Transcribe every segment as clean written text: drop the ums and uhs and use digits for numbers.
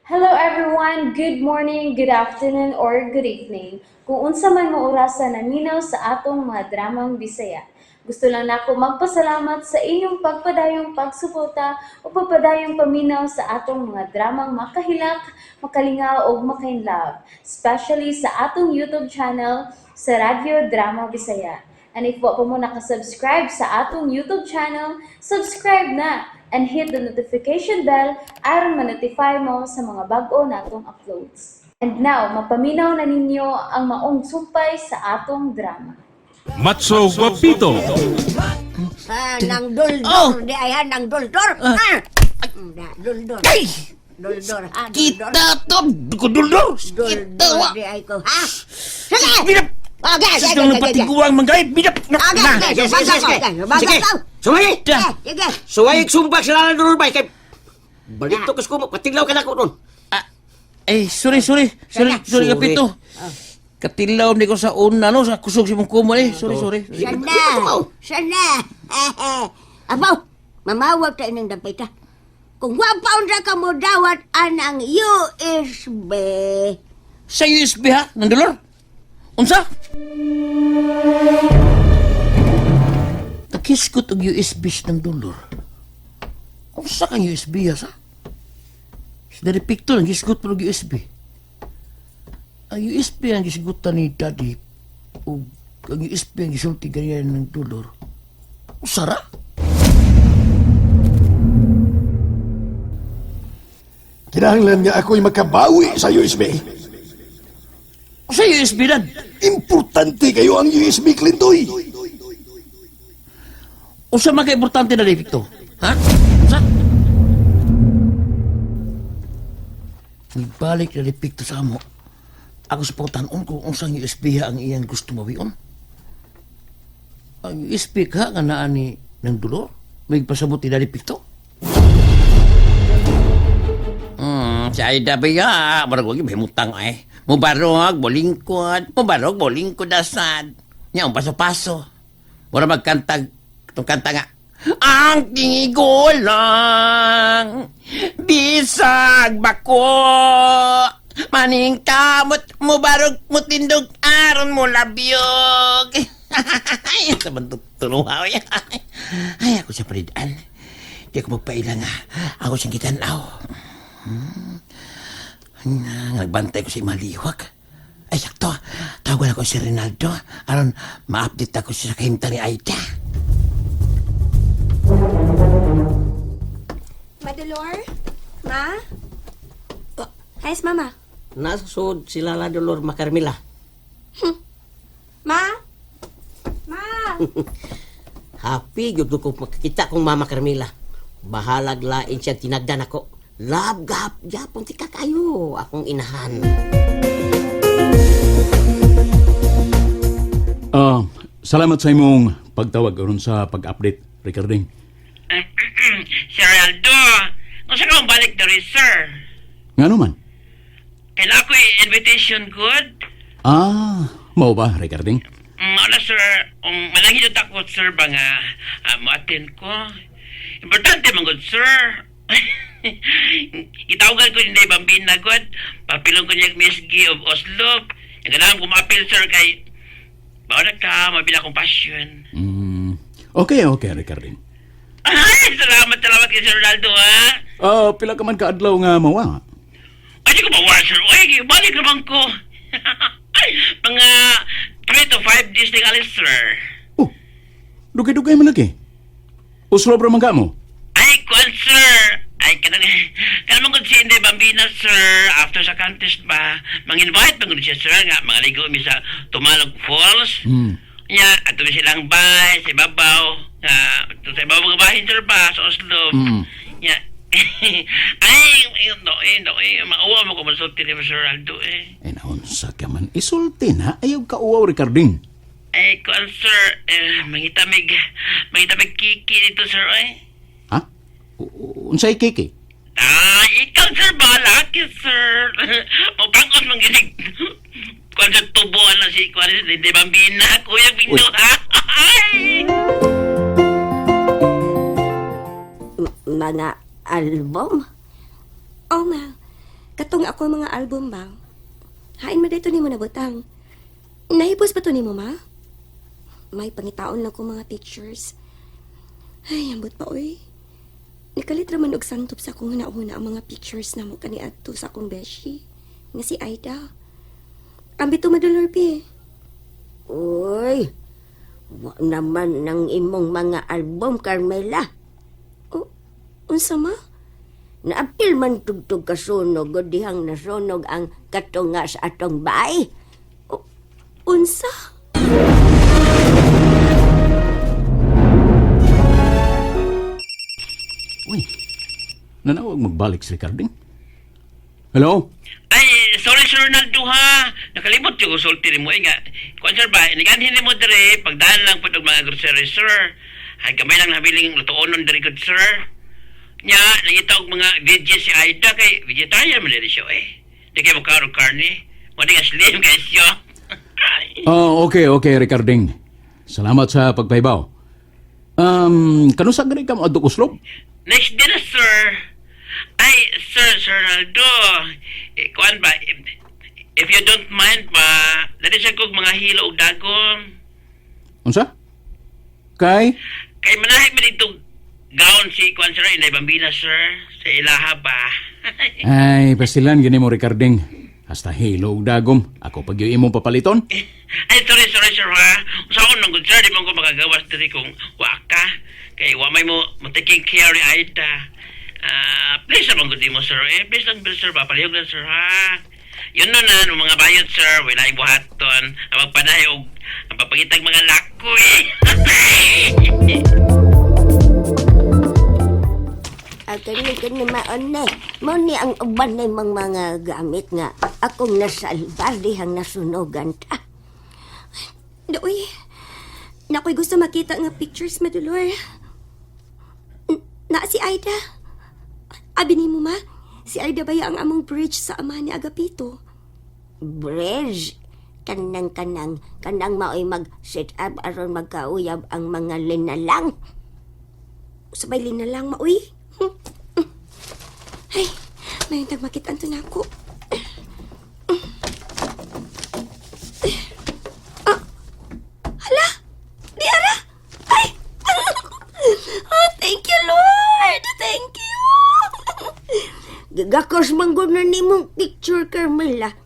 Hello everyone! Good morning, good afternoon, or good evening. Kung unsa man mo orasa naminaw sa atong mga dramang Bisaya. Gusto lang nako magpasalamat sa inyong pagpadayong pagsuporta o pagpadayong paminaw sa atong mga dramang makahilak, makalingaw ug makainlove, especially sa atong YouTube channel sa Radyo Drama Bisaya. And if wa pa mo nakasubscribe sa atong YouTube channel, subscribe na and hit the notification bell aron ma-notify mo sa mga bag-o natong uploads. And now, mapaminaw na ninyo ang maong sumpay sa atong drama. Matso Guapito. Ah, nang duldor, Oh! di ay ha, nang duldor. Ah! Na, duldor. Ay! Duldor, ha, duldor. Kita to! Duldor! Kita Duldor wa! di ay ko, ha? Sige! Binap! Okay, Sus sige, nang sige, sige. patiguang manggay! Binap! Okay, Na! sige, Sige, sige, sige, sige. sige. Sige. Sumay! Da! Sige. Suway sumbag sila na doon bay kay balik to kas kumo patiglaw ka na ko doon. Ah, eh, sorry, sorry. Sorry, sorry, Sorry. Kapito. Katilaw ni ko sa una, no? Sa kusog si mong kumo, eh. Sorry, sorry. Sana! Sana! Abaw, mamawag tayo ng dapita. Kung wa pa unsa ka mo dawat anang USB. Sa USB, ha? Nang dolor? Unsa? Takiskot og USB ng dolor. Unsa kang USB, ha, sa? Sa dari picture, ang gisgot pa og USB. Ang USB ang gisgutan ni Daddy o ang USB ang gisulti ganyan ng dolor. Usara? Kinahanglan nga ako'y makabawi sa USB. Sa USB, Dad? Importante kayo ang USB, Clintoy. Unsa man ka importante na Victor? Ha? Unsa? Nagbalik na ni Victor sa amo. Ako sa pagtanon kung unsang USB ang iyang gusto mawion. Ang USB ka nga naa ni ng dulo. May pasabot ni Daddy Victor. Si Aida ba ya? Barag wag himutang ay. Mubarog, bolingkod. Mubarog, bolingkod asad. Nya, ang paso-paso. Mura magkantag, itong kanta nga. Ang tinigulang, bisag bako, maning kamot, mubarog, mutindog, aron mo labyog. Ay, sa bantot tuluhaw. Ay, ako siya paridan. Di ako magpailang nga. Ako siyang kitanaw. Nagbantay ko si Maliwag. Ay, sakto. Tawagan ako si Rinaldo. Aron, ma-update ako siya sa kahimta ni Aida. Madalor? Ma? Oh, hi, is Mama. Nasa sud sila la dolor Macarmila. Ma? Ma? Happy gyud ko makakita kong Mama Carmila. Bahalag lain siya tinagdan ako. Love gap japon ti kakayo akong inahan. Ah, salamat sa imong pagtawag aron sa pag-update, Ricarding. Sir Aldo, kung saan ka balik diri, sir? Nga naman? Kailangan ko invitation good? Ah, mao ba, Ricarding? Wala, sir. Malangin yung takot, sir, ba nga mo-attend ko. Importante man good, sir. Itawagan ko hindi bambina, good. Papilong ko niya Miss G of Oslo. Yung kailangan ko ma-appeal, sir, kay Bawa ka, mabila akong passion. Okay, okay, Ricarding. Ay, salamat, salamat kay Sir Ronaldo, ha? Ah, pila ka man kaadlaw nga mawa. Ay, di ko mawa, sir. Ay, balik naman ko. Ay, mga 3 to 5 days na alis, sir. Oh, dugay-dugay man lagi. Uslob ra man ka mo. Ay, kuan, sir. Ay, kanang, kanang man si Inday Bambina, sir. After sa contest ba, mang-invite man gud siya, sir, nga mga ligo mi sa Tumalog Falls. Nya, ato mi silang bay, sa ibabaw. Nga, ato sa ibabaw nga bahin, sir, ba, sa Oslo. Nya, ay, no, eh, no, eh, mauwa mo ko masulti ni Sir Aldo, eh. Ay, naunsa ka man. Isulti na, ayaw ka uwaw, Ricarding. Ay, kuan, sir, eh, mangitamig, mangitamig kiki dito, sir, eh. Ha? Unsay kiki? Ah, ikaw, sir, bahala ka, sir. Mapangos mang ginig. Kuan sa tubuan na si kuan si Hindi Bambina, Kuya Bindo, ha? Ay! Mga album? Oh, ma. Katong ako mga album ba? Hain man dito nimo nabutang. Nahibos ba to nimo, ma? May pangitaon lang ko mga pictures. Ay, ambot pa, oy. Nikalit raman og santop sa akong huna-huna ang mga pictures na mo kaniadto sa akong beshi, nga si Aida. Ambit to madulor, pi. Uy, wa naman ng imong mga album, Carmela. O, unsa ma? Naapil man tugtog kasunog o dihang nasunog ang katunga sa atong baay. Unsa? Uy, nanawag magbalik si Ricarding. Hello? Ay, sorry Sir Ronaldo ha. Nakalimot yung usulti ni mo eh nga. Kuan sir ba, iniganhin ni mo dire, pagdaan lang po mga grocery sir. Ay, gamay lang nabiling lutuonon dire good sir. Nya, nangita og mga veggies si Aida kay vegetarian man diri siya eh. Di kay mukha og karne. Mo di nga slim kay siya. Ay. Oh, okay, okay, Ricarding. Salamat sa pagpahibaw. Kanusa gani ka mo adto kuslob? Next day na, sir. Ay, sir, Sir Ronaldo. Eh, kuan ba, if you don't mind ba, dali siya kog mga hilo og dagom. Unsa? Kay? Kay manahi man dito gown si kuan sir, Inday Bambina, sir. Sa ilaha ba. Ay, pastilan gini mo, Ricarding. Hasta hilo ug dagom. Ako pag yung imong papaliton. Ay, sorry, sorry, sir, ha. Sa akong nung sir, di man ko makagawas diri kung wa ka. Kay wa may mo mo taking care ni Aida. Ah, please naman gud mo, sir. Eh, please lang, sir, papalihog lang, sir, ha. Yun no na, no, mga bayot, sir, wala yung buhaton. Ang magpanahi og ang papangitag mga lakoy. Ah, kani kani maon na. Mao ni ang uban na imong mga gamit nga akong nasalbar dihang nasunogan ta. Doy, nakoy gusto makita nga pictures, madulor. Na si Aida. Abi nimo ma, si Aida baya ang among bridge sa ama ni Agapito. Bridge kanang kanang kanang maoy mag set up aron magkauyab ang mga linalang. Sabay na lang, maoy. Ay, may tagmakit anto na ako. Ah, hala! Di ara! Ay! Oh, thank you, Lord! Thank you! Gigakos man gud na nimong picture, Carmela.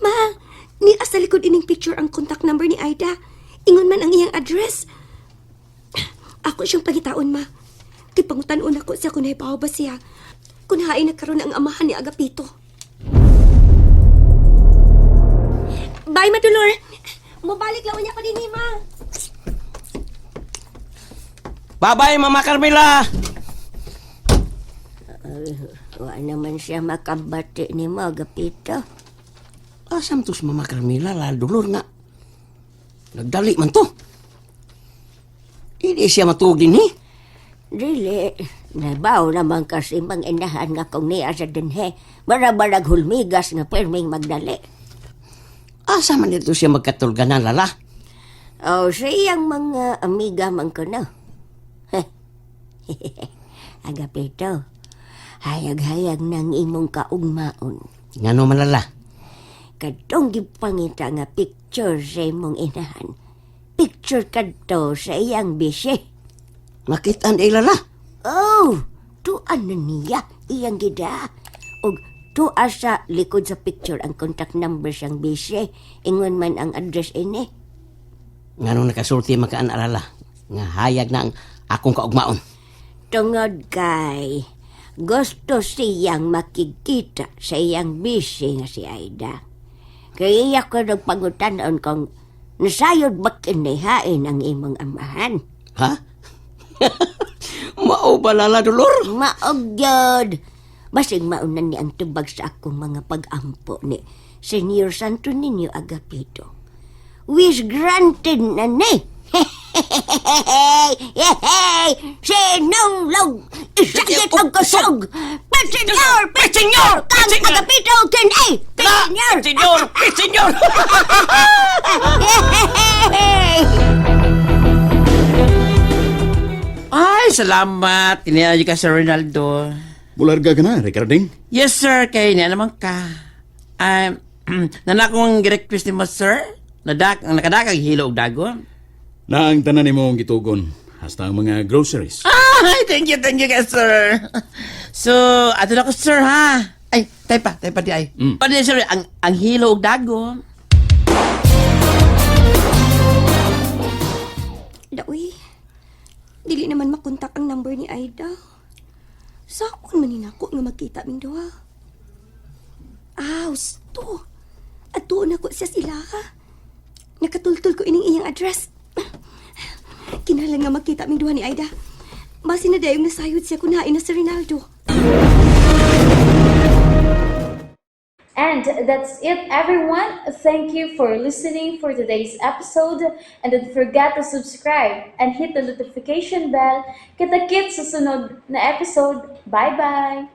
Ma, ni asa likod ining picture ang contact number ni Aida. Ingon man ang iyang address. Ako siyang pagitaon, ma. Kay pangutan-on ako siya kung nahibaw ba siya. Kung hain nagkaroon ang amahan ni Agapito. Bye, Madulor! Mabalik lang niya ko din, ma. Bye-bye, Mama Carmela! Wa naman siya makabati nimo, Agapito. Asam to si Mama Carmela, lalo dolor nga. Nagdali man to. Hindi siya matuog din, eh. Dili, nabaw naman kasi mang inahan nga kung niya sa dinhe. Barabarag hulmigas nga perming magdali. Asa man dito siya magkatulganan, lala? O sa iyang mga amiga man ko no. Agapito, hayag-hayag ng imong kaugmaon. Ngano man, lala? Kadtong gipangita nga picture sa imong inahan. Picture kadto sa iyang bise. Makita ang lala. Oh, tuan na niya iyang gida. Og tuwa sa likod sa picture ang contact number siyang bise. Ingon man ang address ini. Ngano nakasulti makaan, lala? Nga hayag na ang akong kaugmaon. Tungod kay gusto siyang makikita sa iyang bise nga si Aida. Kaya iya ko nagpangutanon kung nasayod ba kinihain ang imong amahan. Ha? Mao ba, lala, dolor? Maog yun. Basig mauna ni ang tubag sa akong mga pag-ampo ni Senyor Santo Niño Agapito. Wish granted na ni. Hey! Sinulog! Isakit ang kusog! Pensenyor! Pensenyor! Kang Agapito kinay! Pensenyor! Senyor! Senyor! Ay, salamat. Iniayo ka, Sir Ronaldo. Mularga ka na, Ricarding. Yes, sir. Kay niya naman ka. Nana akong request nimo, sir. Nadak, ang nakadakag hilo og dagon. Na ang tanan nimo ang gitugon. Hasta ang mga groceries. Ay, thank you, guys, sir. So, ato na ko, sir, ha? Ay, tay pa di ay. Pa di, sir, ang hilo og dagon. Daoy, dili naman makontak ang number ni Aida. Saon man ni nako nga magkita ming duha. Ah, husto. Atuon ako siya sila. Nakatultol ko ining iyang address. Kinahanglan nga magkita ming duha ni Aida. Base na dayong nasayod siya kung hain na si Rinaldo. And that's it, everyone. Thank you for listening for today's episode. And don't forget to subscribe and hit the notification bell. Kita-kits sa sunod na episode. Bye-bye!